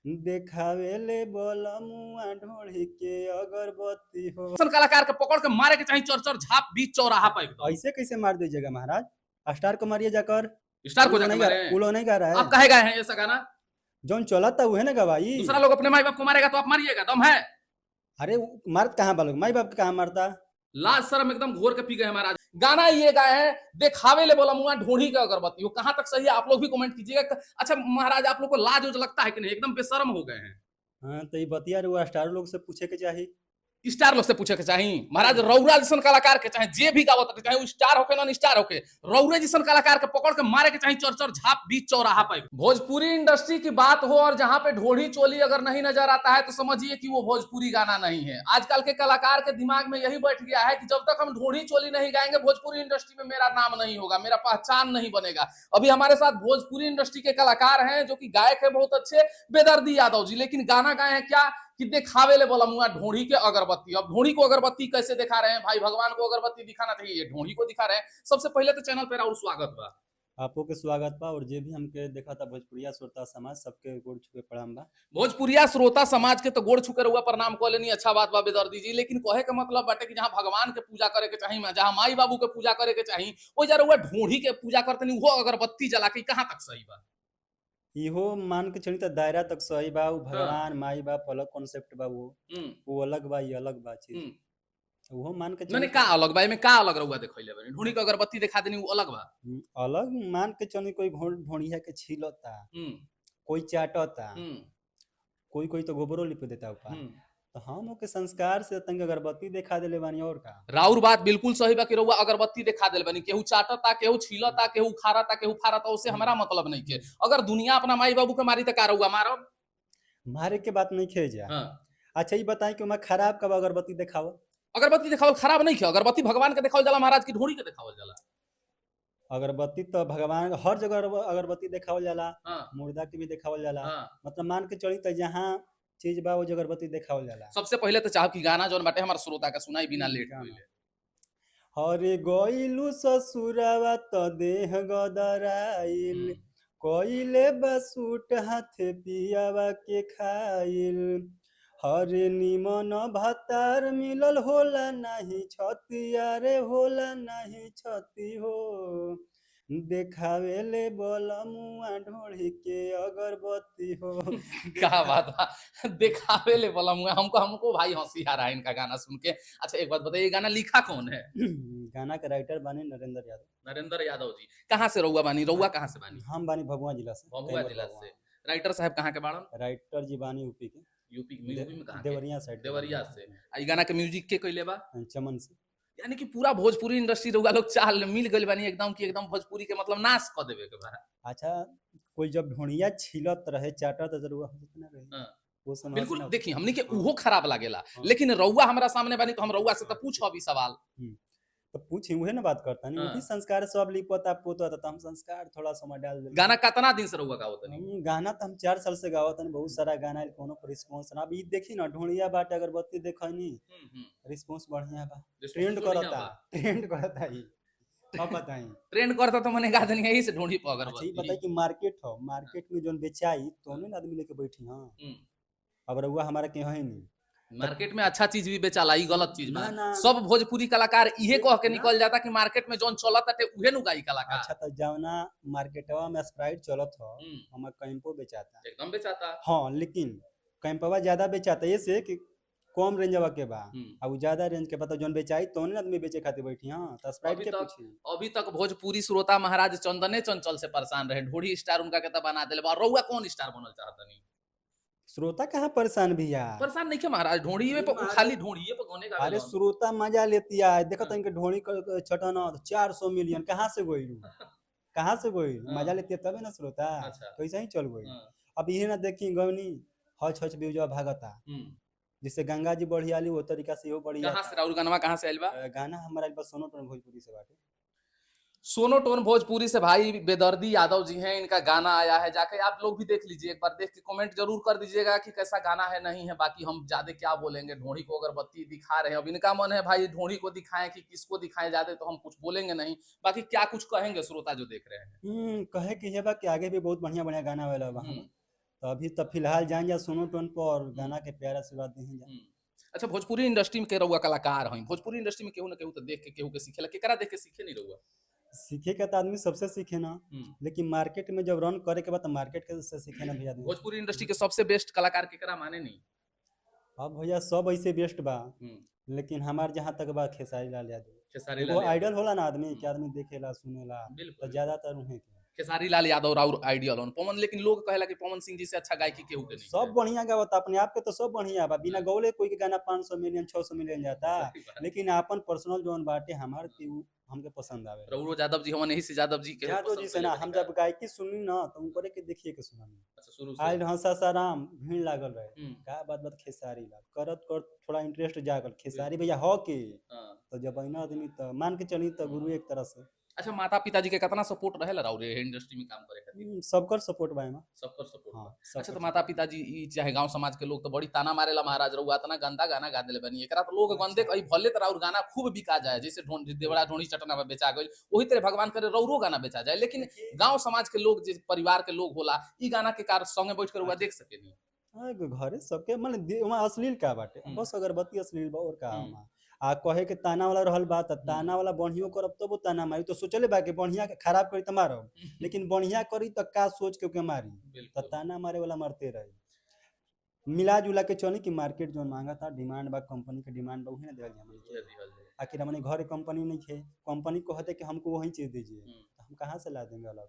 देखावेले बलमुआ ढोढ़ी के अगरबत्ती हो। ऐसन कलाकार के पकड़ के मारे के चाही चर चर झाप बीच चौराहा पर एकदम। ऐसे कैसे मार दीजिएगा महाराज? स्टार को मारिए जाकर। स्टार को वो जाके नहीं गा, मारे। वो लोग नहीं गा रहा है। आप काहे गाए हैं ऐसा गाना? जौन चला था वह ना गवाई। दूसरा लोग अपने माई बाप को मारेगा तो आप मारिएगा? दम है? अरे वो मारत कहाँ बा लोग, माई बाप के कहाँ मारता? लाज शर्म एकदम घोर के पी गए महाराज। गाना ये गाए हैं देखावे ले बोला मुआ ढोढ़ी का अगरबत्ती, वो कहाँ तक सही है आप लोग भी कमेंट कीजिएगा। अच्छा महाराज, आप लोग को लाज उज लगता है कि नहीं? एकदम बेशर्म हो गए हैं। हाँ तो ये बतिया रुआ स्टार लोग से पूछे के चाही। स्टार लोग से पूछे के चाही महाराज। रौरा जैसन कलाकार के चाहे जे भी गावत रहे, चाहे वो स्टार होके नॉन स्टार होके, रौरे जैसन कलाकार के पकड़ के मारे के चाही चर चर झाप बीच चौराहा पे। भोजपुरी इंडस्ट्री की बात हो और जहां पे ढोढ़ी चोली अगर नहीं नजर आता है तो समझिए कि वो भोजपुरी गाना नहीं है। आजकल के कलाकार के दिमाग में यही बैठ गया है कि जब तक हम ढोढ़ी चोली नहीं गाएंगे भोजपुरी इंडस्ट्री में मेरा नाम नहीं होगा, मेरा पहचान नहीं बनेगा। अभी हमारे साथ भोजपुरी इंडस्ट्री के कलाकार हैं जो कि गायक हैं बहुत अच्छे, बेदर्दी यादव जी, लेकिन गाना गाए हैं क्या कि देखावे ले बोला मुआ ढोढ़ी के अगरबत्ती। अब ढोढ़ी को अगरबत्ती कैसे दिखा रहे हैं भाई? भगवान को अगरबत्ती दिखाना चाहिए, ये ढोढ़ी को दिखा रहे हैं। सबसे पहले तो चैनल पर और स्वागत बा। आपो के स्वागत बा और जे भी हमके देखा था भोजपुरिया श्रोता समाज सबके गोड़ छुके प्रणाम बा। भोजपुरिया श्रोता समाज के तो गोड़ छुके रहुआ प्रणाम कह लेनी, अच्छा बात बा बेदर्दी जी, लेकिन कहे के मतलब बाटे कि जहाँ भगवान के पूजा करे के चाही, जहाँ माई बाबू के पूजा करे के चाही, ओइ जा रहुआ ढोढ़ी के पूजा करतनी वो अगरबत्ती जला के, कहाँ तक सही बा? इहो मान के चली त दायरा तक सही बा। उ भगवान माई बाप अलग कॉन्सेप्ट बा, वो अलग बा, ये अलग बा चीज। उहो मान के मैंने चली का अलग बा? एमे का अलग रहुआ देखैले बानी? ढोढ़ी के अगरबत्ती दिखा देनी वो अलग बा? अलग मान के चली कोई ढोढ़िया के छीलता, कोई चाटता, कोई कोई तो गोबरो लिप देता ऊपर। तो हम ओके संस्कार से तंग अगरबत्ती देखा देले बानी और का। राउर बात बिल्कुल सही बा कि रउआ अगरबत्ती दिखा देल बानी, केहू चाटता केहू छीलता केहू खारता केहू फारता, उसे हमारा मतलब नहीं के। अगर दुनिया अपना माई बाबू के मारी त का रउआ मारब? मारे के बात नहीं खे जा। हाँ। अच्छा ये बताई कि मैं खराब कब अगरबत्ती देखावल? अगरबत्ती दिखावल खराब नहीं है। अगरबत्ती भगवान के दिखावल जाला महाराज की ढोड़ी के दिखावल जाला? अगरबत्ती तो भगवान हर जगह अगरबत्ती देखावल जाला। हाँ। मुर्दा के भी देखावल जाला। हाँ। मतलब मान के चली तो जहाँ चीज बा वो जगह अगरबत्ती देखावल जाला। सबसे पहले तो चाहब कि गाना जौन बाटे हमार श्रोता के सुनाई बिना लेट गाना। होइले। हरे गइलू ससुरवा त देह गदराइल, कइले बसूट हाथे पियावा के खाइल, हरे निमन भतार मिलल होला नाही छतिया रे, होला नाही छति हो, देखावेले बलमुआ ढोढ़ी के अगरबत्ती हो। क्या बात बा, दिखावे ले बोला मुआ हमको, हमको भाई हंसी आ रहा है इनका गाना सुन के। अच्छा एक बात बताइए, ये गाना लिखा कौन है? गाना के राइटर बानी नरेंद्र यादव। नरेंद्र यादव जी। कहाँ से रउआ बानी? रउआ कहाँ से बानी? हम बानी भभुआ जिला से। भभुआ कैमूर जिला भभुआ। से। राइटर साहब कहाँ के बाड़न? राइटर जी बानी यूपी के। यूपी में? यूपी में कहाँ के? देवरिया साइड। देवरिया से। आ ई गाना के म्यूजिक के कइले बा? चमन से। यानी कि पूरा भोजपुरी इंडस्ट्री रउआ लोग चाल मिल गइल बानी एकदम कि एकदम भोजपुरी के मतलब नाश क देवे के बा। अच्छा कोई जब ढोणिया छीलत रहे चाटत रहे, रउआ हंसत ना रहे? हाँ। वो समय बिल्कुल हंसना। देखी हमनी के हाँ। उहो खराब लागेला, हाँ। लेकिन रउआ हमरा सामने बानी तो हम रउआ से तो पूछब ई सवाल। तो पूछी उहे ना बात करता नहीं। हाँ। उही संस्कार सब लिपता पोता तो हम संस्कार थोड़ा समय डाल देले। गाना कितना दिन से रउआ गावत तनी? हम गाना तो हम 4 साल से गावत हनी, बहुत सारा गाना आइल, कोनो पर रिस्पॉन्स ना। अब ई देखी ना ढोणिया बाटे अगरबत्ती देखनी, रिस्पॉन्स बढ़िया बा, ट्रेंड करता, ट्रेंड करता ई। अब बताई। ट्रेंड करता तो मने गा देनी यही से ढोढ़ी पर अच्छा ई अगरबत्ती। बताई कि मार्केट हो, मार्केट में जोन बेचाई तो ना आदमी लेके बैठी। हां अब रउआ हमारा के है नहीं। मार्केट में अच्छा चीज भी बेचाला, ई गलत चीज बा? ना ना। सब भोजपुरी कलाकार इहे कह के ना। निकल जाता कि मार्केट में जौन चलत ताटे उहे नु गाई कलाकार। अच्छा तो जौना मार्केटवा में स्प्राइट चलत हो, हमार कैंपो बेचाता। एकदम बेचाता। हाँ लेकिन कैंपवा ज्यादा बेचाता ये से कि कम रेंजवा के बा, अब ज्यादा रेंज के बा तो जौन बेचाई तो ना आदमी बेचे खातिर बैठी। हां तो स्प्राइट अभी के तक पूछी। अभी तक भोजपुरी श्रोता महाराज चंदने चंचल से परेशान रहे, ढोढ़ी स्टार उनका के त बना देले बा। रउआ कौन स्टार बनल चाहतनी? श्रोता कहाँ परेशान भैया? परेशान नहीं के महाराज, ढोढ़ीए पर महाराज- खाली ढोढ़ीए पर गाने गावे। अरे श्रोता मजा लेती है। देखो हाँ। तो इनके ढोणी छटन 400 मिलियन कहाँ से गोइल, कहाँ से गोइल? हाँ। मजा लेती है तबे ना श्रोता। अच्छा। तो ऐसा ही चल गोइल। अब ये ना देखी गवनी हच हच बेउजवा भागता, जिससे गंगा जी बढ़ियाली वो तरीका से इहो बढ़िया। कहाँ से राउर गानवा कहाँ से आइल बा? गाना हमारा बस सोनो टोन भोजपुरी से बाटे। सोनो टोन भोजपुरी से भाई बेदर्दी यादव जी हैं, इनका गाना आया है, जाके आप लोग भी देख लीजिए, एक बार देख के कमेंट जरूर कर दीजिएगा कि कैसा गाना है नहीं है। बाकी हम ज्यादा क्या बोलेंगे, ढोड़ी को अगरबत्ती दिखा रहे हैं, अब इनका मन है भाई ढोड़ी को दिखाएं कि किसको दिखाएं ज्यादा, तो हम कुछ बोलेंगे नहीं। बाकी क्या कुछ कहेंगे श्रोता जो देख रहे हैं? कहे के ये बा कि आगे भी बहुत बढ़िया बढ़िया गाना आवेला बा। तो तो अभी तो फिलहाल जान जा सोनो टोन पर और गाना के प्यारा आशीर्वाद दी जा। अच्छा, भोजपुरी इंडस्ट्री में के रउआ कलाकार हई, भोजपुरी इंडस्ट्री में केहू ना केहू तो देख के केहू के सीखेला, केकरा देख के सीखे नहीं रउआ? सीखे का तो आदमी सबसे सीखे ना, लेकिन मार्केट में जब रन करे के बाद तो मार्केट के से सीखे ना भैया आदमी। भोजपुरी इंडस्ट्री के सबसे बेस्ट कलाकार केकरा माने नहीं? अब भैया सब ऐसे बेस्ट बा, लेकिन हमार जहाँ तक बा खेसारी लाल यादव। खेसारी एगो लाल यादव। आइडल होला ना आदमी के, आदमी देखेला सुनेला, तो ज्यादातर उहे के। खेसारी लाल यादव और आइडियल हन पवन, लेकिन लोग कहेला कि पवन सिंह जी से अच्छा गायकी केहू के नहीं। सब बढ़िया गावता, अपने आप के तो सब बढ़िया बा, बिना गौले कोई के गाना 500 मिलियन 600 मिलियन जाता, सही बात। लेकिन अपन पर्सनल जोन बाटे हमार के उ हमके पसंद आवे। रउरो यादव जी हमन यही से यादव जी के यादव पसंद जी से ना कइले हम बानी जब गायकी सुनी ना तो उनकरे के देखिए के सुनानी। का। अच्छा, शुरू से। आयल हंसा साराम भीड़ लागल रहे, का बात बात खेसारी लाल करत कर थोड़ा इंटरेस्ट जागल खेसारी भैया हो के, तो जब अइना आदमी तो मान के चली तो गुरु एक तरह से। अच्छा, माता पिताजी के कितना सपोर्ट रहेला राउरे इंडस्ट्री में काम करे खातिर? सबकर सपोर्ट बा एमा। सबकर सपोर्ट हाँ, बा। सबकर अच्छा, तो माता पिताजी ई चाहे गांव समाज के लोग तो बड़ी ताना मारेला महाराज रउआ इतना गंदा गाना गा देले बनी, एकरा तो लोग गंदे कही भले तो राउर गाना खूब बिका जाए, जैसे ढोंढी देवड़ा ढोंढी चटना में बेचा गई वही तरह भगवान करे रउरो गाना बेचा जाए, लेकिन गांव समाज के लोग जे परिवार के लोग होला ई गाना के कार संगे बैठ कर रउआ देख सकेनी? हाँ, घरे सबके माने वहाँ अश्लील का बाटे, बस अगरबत्ती अश्लील बा और का वहाँ। आ कहे के ताना वाला रहल बा त ताना वाला बढ़ियो करब तब वो ताना मारी, तो सोचले बा कि बढ़िया के खराब करी त मारब, लेकिन बढ़िया करी त का सोच के ओके मारी, त ताना मारे वाला मारते रही। मिला जुला के चली कि मार्केट जोन मांगा था डिमांड बा, कंपनी के डिमांड बा उहे ना देवल हमनी के। आखिर हमने घर कंपनी नहीं थे, कंपनी कहते कि हमको वही चीज दीजिए, तो हम कहाँ से ला देंगे अलग।